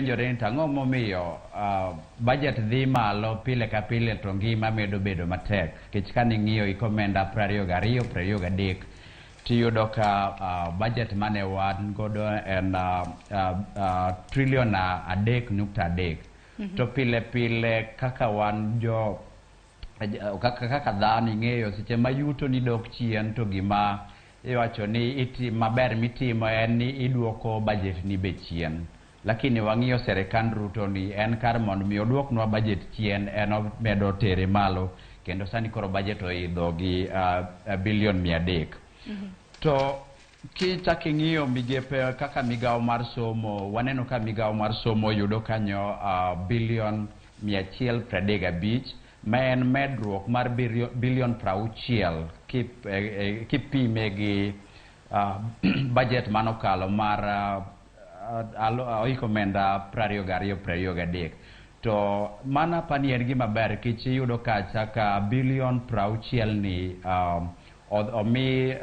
penjore ni to ang'o momiyo budget dhi malo pile ka pile to ngima medo bedo matek. Nikech kane ing'iyo hik omenda 22 23 tiyudo ka budget mane wan godo en trillion 3.3. To pile pile kaka wan jo kaka dhano ing'eyo seche ma yuto ni dok chien to gima iwacho ni iti maber mitimo en ni iduoko budget ni be chien. Lakini wang'iyo serikand Ruto ni en kar mondo mi oduoknwa budget chien en omedo tere malo kendo sani koro budget oidho gi bilion 300. To kichak ing'iyo migepe kaka migawo mar somo, waneno ka migawo mar somo yudo kanyo bilion 135 ma en medruok mar bilion 60 kipime gi budget manokalo mar hik omenda 22 23. To mano apani en gima ber nikech iyudo kacha ka bilion 60 ni omi